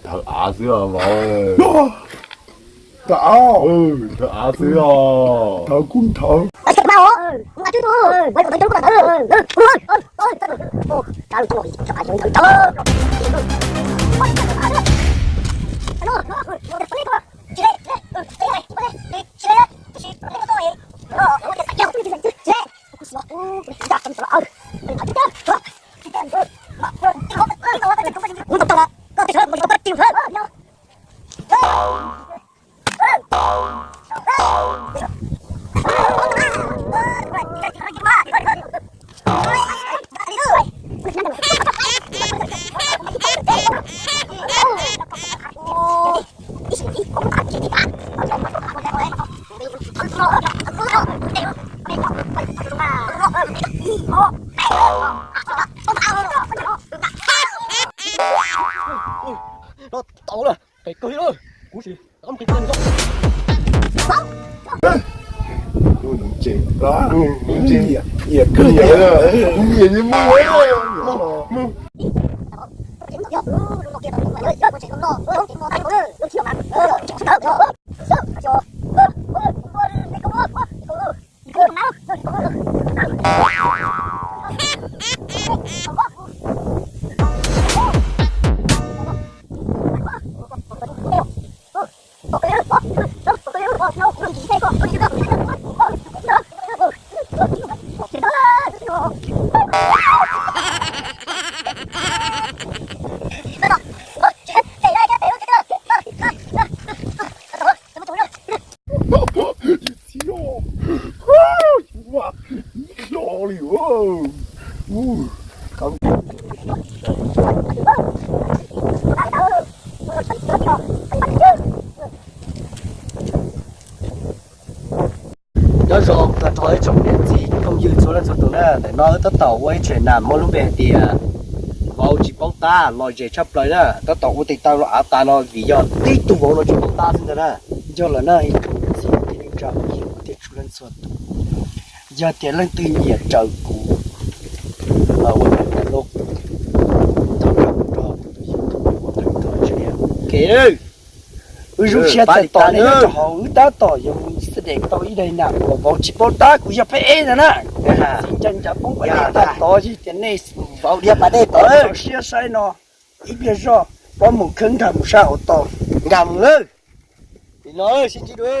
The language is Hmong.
Ntawd av xwb os. Ntawd av xwb os. Thawv kuj thawv. Los tau lawm, qis kawg li lawm. Kuv sim tau qis kawg li. Ib hlo li. Nyob zoo tag nrho ib tsoom niam txiv phooj ywg txhua leej txhua tus na, ntawm no wb tab tom ua ib tsev nas muaj lub npe hais tias vauv tsis paub tab los zem tshaj plaws na, tab tom ua tes taw los av tas no vim yog tib tug vauv no tsis paub tab xwb ntag na. Yog lawm na ib tsoom niam txiv kwv tij neej tsa phooj ywg txhua leej txhua tus, yog tias leej twg nyiam raws kuv ua tes taw los, thov caw mus rau tus YouTube ua tes taw tsev. Wb zoo siab txais tos nej nyob rau hauv, wb tab tom yuav mus xab dees tau ib daim nas uas vauv tsis paub tab, kuv yog peb eb ntag na. Txiv ntshai ncav poob pas dej tag tod, yog tias nej vauv dhia pas dej tod, siab saib no ib pliag zoj, pab mus khawb nkag mus sab hauv tau, nkag mus lawm. Nim no sib ntsib dua.